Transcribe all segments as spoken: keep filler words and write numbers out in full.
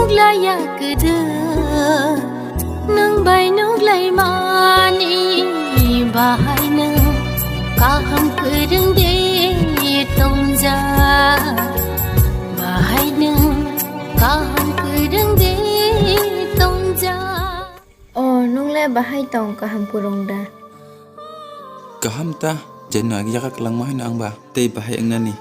Laya kwdwk nwng bai nuk lai mani, bahai nwng kaham kwrwng de tongja, bahai nwng kaham kwrwng de tongja. O, nwng le bahai tong kaham kwrwng da? Kaham ta, jeno agi yaga kwlangma haino ang ba tei bahai wngnani.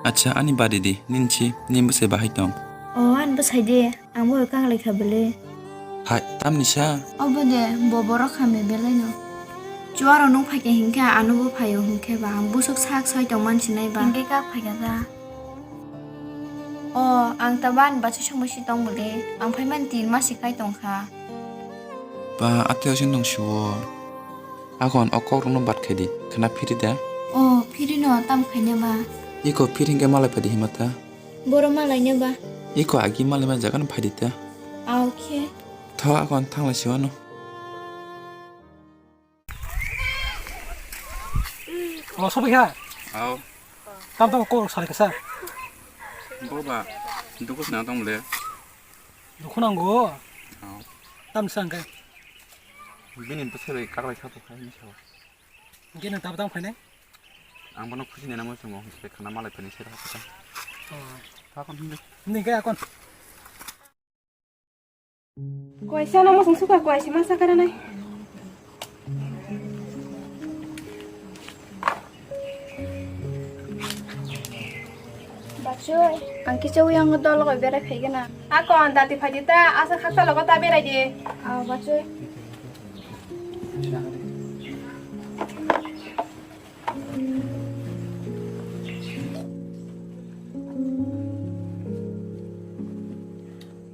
Acha, ani bari di, nini si, nini bwsai bahai tong? O, ani bwsai de, ang bo kang lai kha bele. Hai, tamni sa? Obo de, bo borok hamya belai no. Chuaro nwng phai khe hinkhe ano bo phaio hinkhe ba, ang busuk sak soi tong man sinai ba. Hinkhe kak phai kha da. O, ang ta ban bachwi songbai si tong bole. Ang phaimani tin mas si kai tong kha. Ba, atwi osin tong suo. Akon o kok rokno bat khai di. Khna phiri da? O, phiri no tam khaine ba. Iko phiri hinkhe malai phai di hima ta. Boro malai ne ba. Iko agi malai ma jaga no phai di ta. Aokhe. Tho akon thang lai si wano. O, sobai kha? Ao. Tam tam kok salai kha sa? Bo ba, dukhu sina tong le. Dukhu nango? Ao. Tam sa hwnkhe? Bini bwsai bai kaklai sa tong kha, hini sao. Hwnkhe nwng tabuk tam khainai? Ang bono khusi nai nangma chwngo, hwnkhe khana malai phani se rw kha. O. Tha kon hwnkhe. Hwnkhe akon. Kuaisa no mosong suka kuaisa masa kara nai. Bachoi, ang kicha uyang dol logo berai phai gana. Ako ang dati phai di ta, asa khaksa logo ta berai di. Ah, bachoi.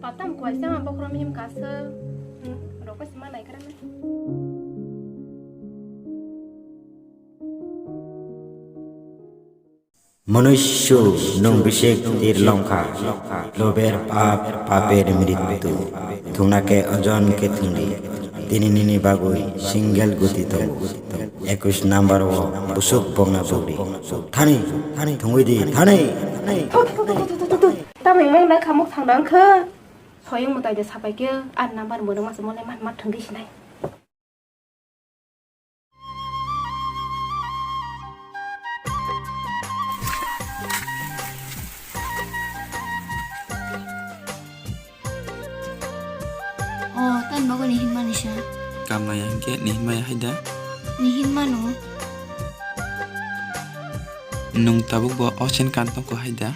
Patam kuaisa ma bokhorok mihim kasa. Hmm, rokoi sima nai kara nai. Manuisyo nwng bisik tir longkha, lober pap, paper mritu. Thungna khe ojon khe thungdi. Tini nini bagwi single guti tongo. Ekush number o busuk bongna bugri. Thani, thani thungwi di, thani. Twi, twi, twi, twi, twi, twi. Tamni mung nang khamuk thang nang kha. Soyung mwtai de sapai khe, ar number mwrwng masa mole ma, ma thungdi sinai. O, tani bagwi ni hinmani sa. Kamlaya hinkhe ni hinmaya hai da? Ni hinmano. Nwng tabuk bo o chain kan tongkho hai da?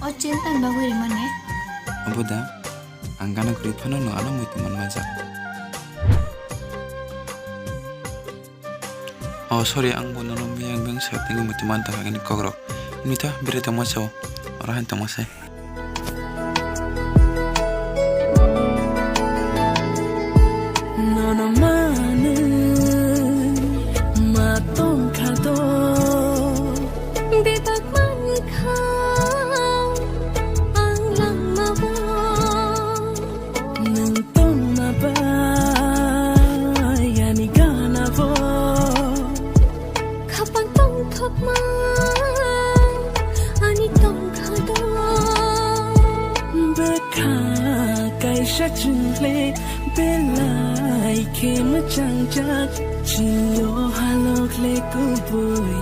O chain tani bagwi rimani? Obo da? Ang gana kwrwi phano no ano muitu man manjak. Oh, sorry, ang bo nono miyang beng sa tingwi muitu man tangkha nini kokrok. Nita bere tongma sao, oro han tongma sai. Nono manwi ma tongkha do. Bebak mankha ang langmao. Nwng tongma bai ani ganao. Khapang tongthokma ani tongkhado. Bwkha kaisa chwngle belai khe mwchangjak. Chini o halok le kubui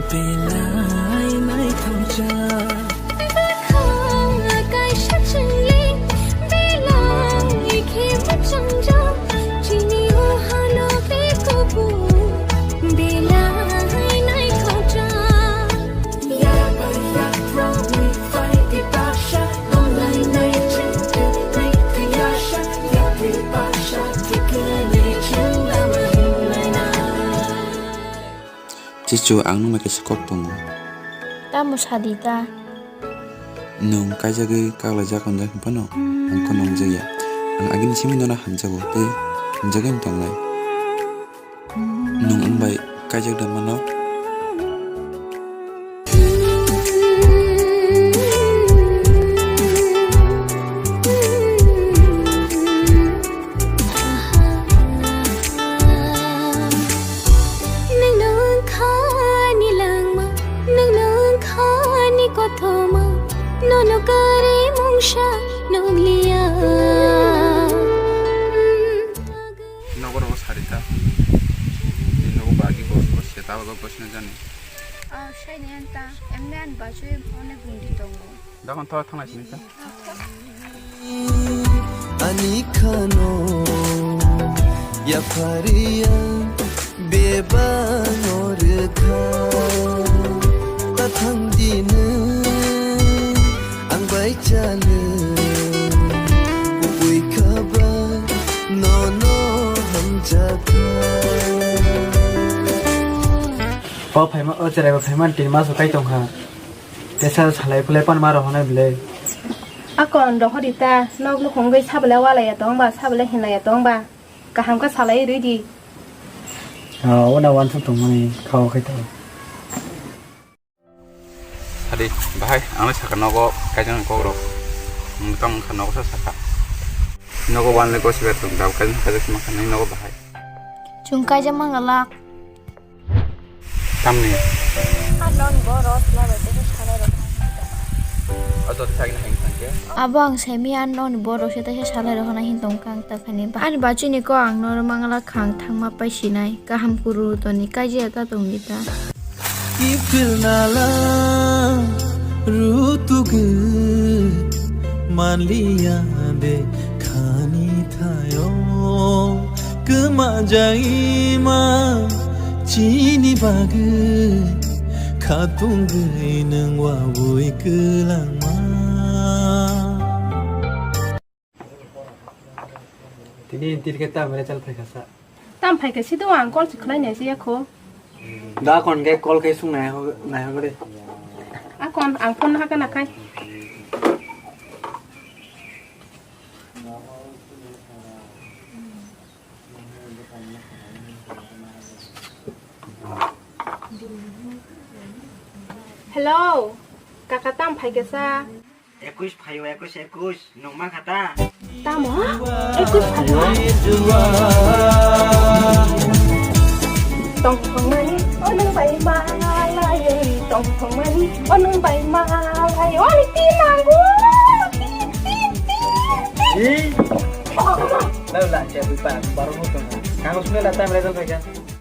belai naithokjak. Bwkha kaisa chwngli belai khe mwchangjak. Chini o halok le kubui belai naithokjak. Yak bai yak rokni phai di baksa, online nai chwng twi nai twi yasa, yak ri baksa, twi kwnwi chwng lama hinlaina. Chichu, ang nungno kaisa kok tongo. Tamo sadi ta? Nwng kaijagwi kaklaijak wngjak hwn phano ang khe nungjakya. Ang agini simi nono hamjago tei hamjagwi tongnai. Nwng ang bai kaijak da mano? Nwng nung kha ni langma, nwng nung kha ni Nukari mungsa nukliya. Nogo rogo sarita. Nogo bagi bos bos seta bos bos na jani. Ah, sai ni anta, emne an bachoi onek gundi tongo. Dakon tho thanglai sini ta. Ani khano yaphariya bebang orkha tathang dinu ang bai chale kubui khaba nono hamjakha. O phaima, o cherai bo phaima tin maso kai tongkha. Tesa salai pulai pan ma rohonai bile. Akon rohorita, nok nukhungwi sabale walaya tongba, sabale hinlaya tongba. Kaham khe salai rwidi. Ah, ona wansuk tongmani khao khai tong. Sadi, bahai, ang sakha nogo kaijang kokrok. Ang tamo wngkha nogo sa sakha. Nogo wanle gosibar tong dao kaijang kaijak sima khanai nogo bahai. Chwng kaijak mangalak. Tamni? Anon borok labai tei salai rok. Ojo tei sagini hain tangke. Abo ang semi anon borok se tei salai rok hana hin tongkha ang ta khani ba. Ani bachini ko ang noro mangala khang thangma pai sinai kaham kuru toni kaijia ta tongdi ta. Kiphilnala rutugu manliya de khani thayo kwma jaima chini bagwi khatungwi nwng wabwi kwlangma. Tini tirke ta mare chal phaikha sa. Tam phaikha si do ang call si khlai nai si yakho. Da kon ge call kai sung nai ho, nai ho de. A kon ang phone ha kana kai. Hello, kaka tam phaikha sa. Ekush phaio, ekush, ekush, nungma khata. Tamo? Ekush phaio? Tongthongmani, onung bai malai, tongthongmani, onung bai malai, oni ti nangu, ti, ti, ti, ti. Ei. Lalu lah, siapa lupa, baru mau tuh. Kamu sudah datang, mereka saja.